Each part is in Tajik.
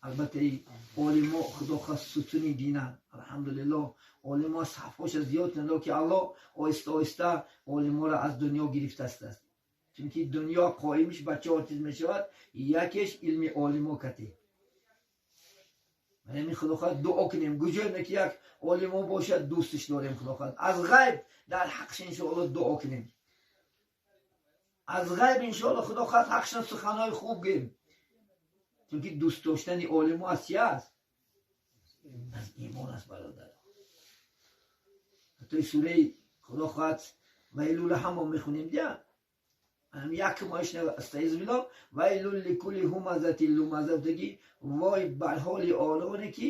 Албатта, олимо худо хост сутуни динанд. Алҳамдулиллоҳ, олимо сафҳоша зиёд кунанд, ки Аллоҳ оҳиста оҳиста олиморо аз дунё гирифтааст. Чунки дунё қоимиш ба чор чиз мешавад, якеш илми олимо катӣ. Барои ҳамин, худо хоҳад, дуо кунем. Куҷое ки як олимо бошад, дӯстиш дорем, худо хоҳад. Аз ғайб дар ҳақш иншоалло дуо кунем. Аз ғайб иншоалло, худо хоҳад, ҳақшон суханҳои хуб гӯем. Чунки дӯст доштани олимо аз чи аст? Аз имон аст, бародар. Ҳатто сураи, худо хоҳад, Вайлула ҳамо мехонем дия. Як моиш أستعيذ بالله ويل لكل همزة لمزة гуфтагӣ, вой бар ҳоли ононе ки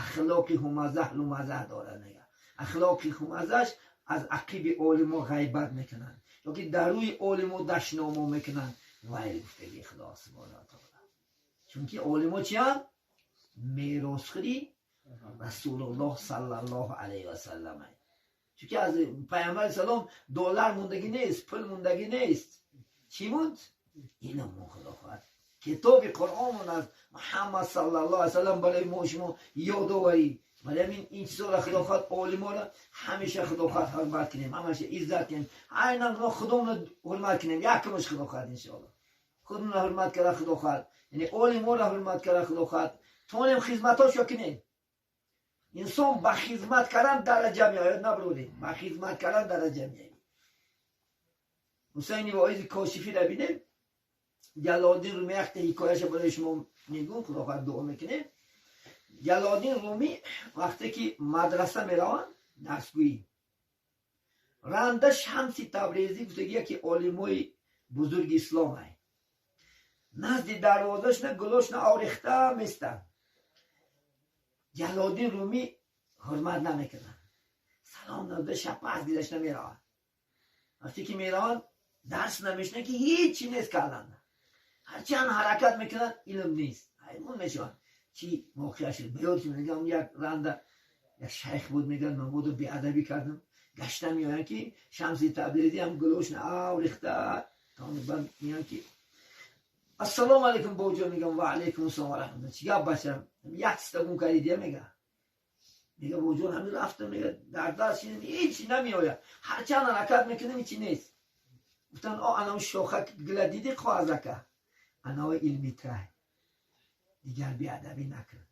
ахлоқи ҳумаза лумаза дорад, мега. Ахлоқи ҳумазаш аз ақиби олимо ғайбат мекунанд ёки дар рӯи олимо дашномо мекунанд. Вайл гуфтагӣ Худо سبحانه تعالی. Чунки олимо чиянд? Меросхӯри Расулуллоҳ صلى الله عليه وسلم. Чунки аз Пайғамбари салом доллар мондагӣ нест, пул мондагӣ нест. Чӣ монд? Илм монд, худо хоҳад. Китоби Қуръон монд аз Муҳаммад صلى الله عليه وسلم барои мо шумо ёдоварӣ. Барои ҳамин ин чизоро, худо хоҳад, олиморо ҳамеша, худо хоҳад, ҳурмат кунем, ҳамеша иззат кунем. Айнан худомро ҳурмат кунем. Якумаш, худо хоҳад, иншоалло. Худомро ҳурмат карда, худо хоҳад. Яъне олиморо ҳурмат карда, худо хоҳад. Тонем хизматошо кунем. Инсон ба хизмат кардан дараҷа меояд, набродем. Ба хизмат кардан дараҷа меояд. Ҳусайни Воизи Кошифиро бинем. Ҷалолдин Румӣ, якта ҳикояша барои шумо мегӯм, худо хоҳад, дуо мекунем. Ҷалолдин Румӣ вақте ки мадраса мераванд, дарсгӯӣ. Ранда Шамси Табрезӣ гуфтаги яке олимои бузурги ислом ай. Назди дарвозашна гулошна орехта местанд. Ҷалолдин Румӣ ҳурмат намекунад. Салом надода шапас гузашта меравад. Вақте ки мераванд, дарс намешунад, ки ҳичи нест карданда. Ҳарчанд ҳаракат мекунад, илм нест. Ҳайрон мешаванд. Чӣ воқеа шуд? Ба ёд мегам, як ранда як шайх буд, мегӯяд, мабодо беадабӣ кардам. Гашта меоянд, ки Шамси Табрезӣ ҳам гулошна аврехта. Баъд меоянд, ки ассалому алайкум, боҷон, мегам, ва алайкум ассалом ва раҳматуллоҳ. Чӣ гап, бачам? Як чиста гум кардӣ дия, мега. Мега, боҷон, ҳамин рафтам, мега, дар дарс шинем, ҳичи намеояд. Ҳарчанд ҳаракат мекунем, ҳичи нест. Гуфтанд, о, анав шоха гила дидӣ, қоғазака? Анави илми тай. Дигар беадабӣ накун.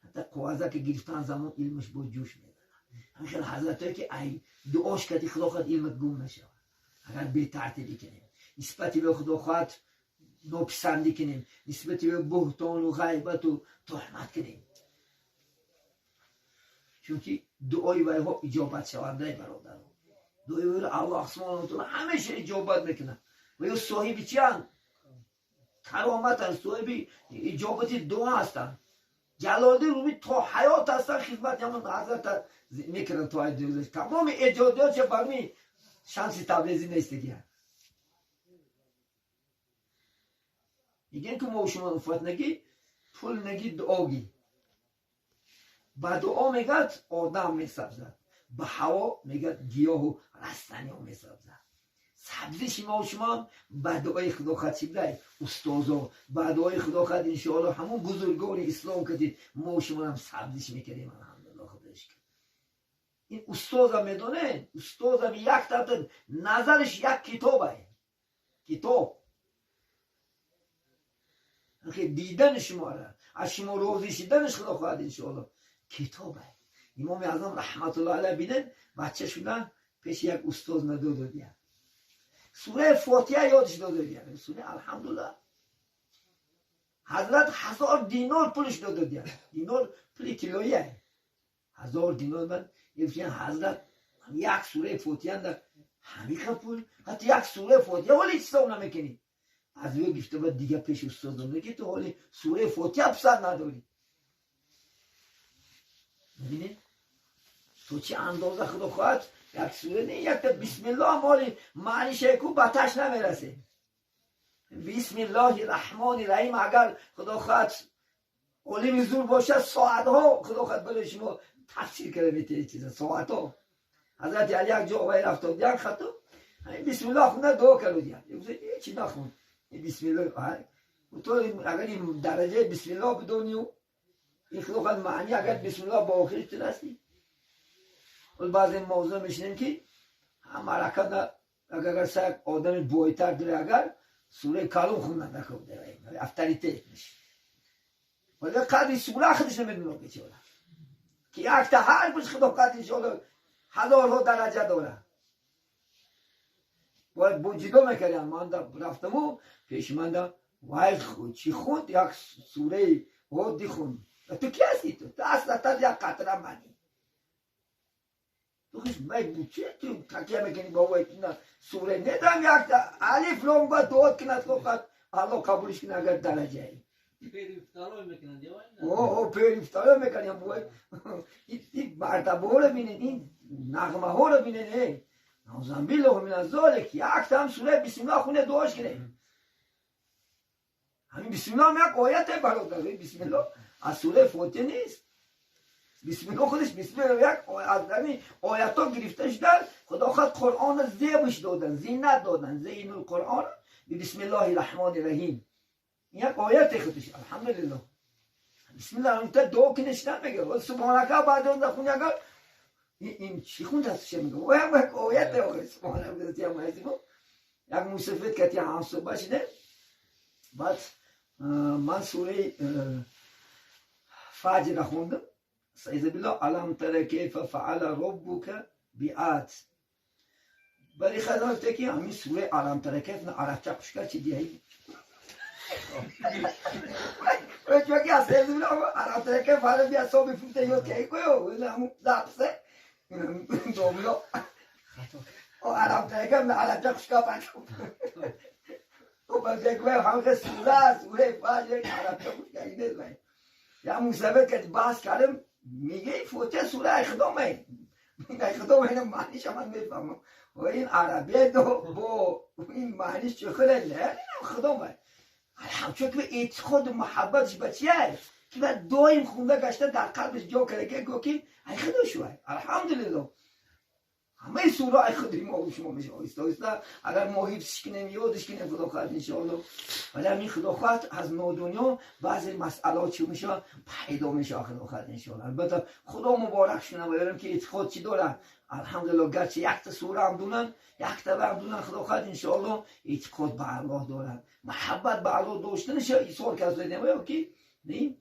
Ҳатто қоғазака гирифтан замон илмаш бо ҷӯш мезанад. Ҳамин хел ҳазратое ки ай дуош кардӣ, худо хоҳад, илмат гум нашавад. Агар бетартибӣ кунем, нисбати ба, худо хоҳад, нописандӣ кунем, нисбати ба буҳтону ғайбату туҳмат кунем. Чунки дуои вайҳо иҷобатшавандаи, бародаро. Дуои вайро Аллоҳ سبحانه وتعالى ҳамеша иҷобат мекунад. Ва ё соҳиби чиянд? Кароматанд, соҳиби иҷобати дуо ҳастанд. Ҷалолиддин Румӣ то ҳаёт ҳастанд, хизмати ҳамон ҳазрата мекунанд то ай. Тамоми эҷодиётша барми Шамси Табрезӣ нестагия. Мегӯем, ки мо шумо уфат нагӣ, пул нагӣ, дуогӣ. Ба дуо, мегӯяд, одам месабзад, ба ҳаво, мегӯяд, гиёҳу растаниҳо месабзад. Сабзиши мо шумоам ба дуои худо хад чӣ будай? Устозо, ба дуои худо хад, иншоалло, ҳамон бузургони ислом кардид, мо шумоам сабзиш мекардем, алҳамдулилло, худо шукр. Ин устозам медонед, устозам як тарафта назариш як китобай. Китоб. Дидани шуморо, аз шумо розӣ шиданаш, худо хоҳад, иншоалло, китобай. Имоми Аъзам раҳматуллоҳ алайҳ бинед, бача шудан пеши як устоз надододия. Сураи Фотиҳа ёдиш дододия. Сураи Алҳамдулиллоҳ. Ҳазрат 1000 динор пулиш дододия. Динор пули тиллоия. 1000 динор ман гуфтем, ҳазрат, як сураи Фотиҳа ҳамиқа пул, ҳатто як сураи Фотиҳа ҳоли ҳисоб намекунӣ. Аз ӯ гифта ба дига пеши устоз дод, ки ту ҳоли сураи Фотиҳа писанд надорӣ. Мебинед? То чӣ андоза, худо хоҳад, як сура не, якта бисмиллоҳ моли маънише ку ба таш намерасем. بسم الله الرحمن الرحیم агар, худо хоҳад, олими зур бошад, соатҳо, худо хоҳад, барои шумо тафсир карда метавонед чиза соатҳо. Ҳазрати Али як ҷо вай рафтод, як хато бисмиллоҳ хунда дуо кард. Чӣ нахун бисмиллоҳ. تو اگر این درجه بسم الله بدونی و این خدا معنی اگر بسم الله با آخرش تو نستی. بعضی موضوع میشنیم که هم حرکت اگر سگ آدم بویتر داره اگر سوره کلام خوندن نکن داره افتریته میشه. ولی قدری سوره خودش نمیدونه که چه که یک تا حرفش خدا قدر انشاءالله هزارها درجه داره. باید با جدا میکردم من رفتم و پیش من دا وای چی خوند یک سوره هودی خوند. تو کی هستی تو؟ تو اصلا تا یک قطره منی. تو خیش باید چه تو تکیه میکنی با وای نه سوره ندم یک تا الف لام با دعا کند فقط الله قبولش کنه اگر درجه ای. اوه پیر افتاره میکنیم بوی این مرتبه ها رو بینید این نغمه ها رو بینید نعوذ بالله من ذلک یک تا هم سوره بسم الله خونه دعاش کنه. همین بسم الله هم یک آیت برادر. بسم الله از سوره فاتحه نیست. بسم الله خودش بسم الله یک از همین آیت ها گرفته شده. خدا خود قرآن زیبش دادن زینت دادن زین القرآن بسم الله الرحمن الرحیم. یک آیت خودش الحمدلله. بسم الله الرحمن تا دعا کنش نمیگه سبحانک بعد اون خونه اگر این چی خوند هستش میگه و هم یک آیت آخه سبحانک یک موسفید که تی هم صحبت شده. بعد من سوره فجر خوندم. استعیذ بالله الم تر کیف فعل ربک بعاد. ولی خدمت که همین سوره الم تر کیف نه عربچه خوشکر چی دیگه چون استعیذ بالله الم تر کیف فعل بیا صبح فوت یاد که کویو نه همون دپسه دوملو الم تر کیف نه عربچه خوشکر پنج و بعد که هم سوره فجر عربچه خوشکر اینه یا موسوی که بحث کردم میگه فوته سوره اخدامه این اخدامه اینو معنیش من میفهمم و این عربیه دو با این معنیش چه خیلی نه اینم خدامه. الحمد چون که اعتقاد و محبتش به چیه که بعد دایم خونده گشته در قلبش جا کرده که گو که ای خدا شوه الحمدلله همه سوره ای خدای ما و شما میشه آیسته آیسته اگر ما حفظش کنیم یادش کنیم خدا خواهد انشاءالله. ولی همین خدا خواهد از نادونیا بعضی مسئله چی میشه پیدا میشه خدا خواهد انشاءالله. البته خدا مبارک شونه و که اعتقاد چی داره الحمدلله گرچه یک تا سوره هم دونن یک تا هم دونن خدا خواهد انشاءالله اعتقاد به الله دارن محبت به الله داشتنش ایثار کس نمیاد که نه.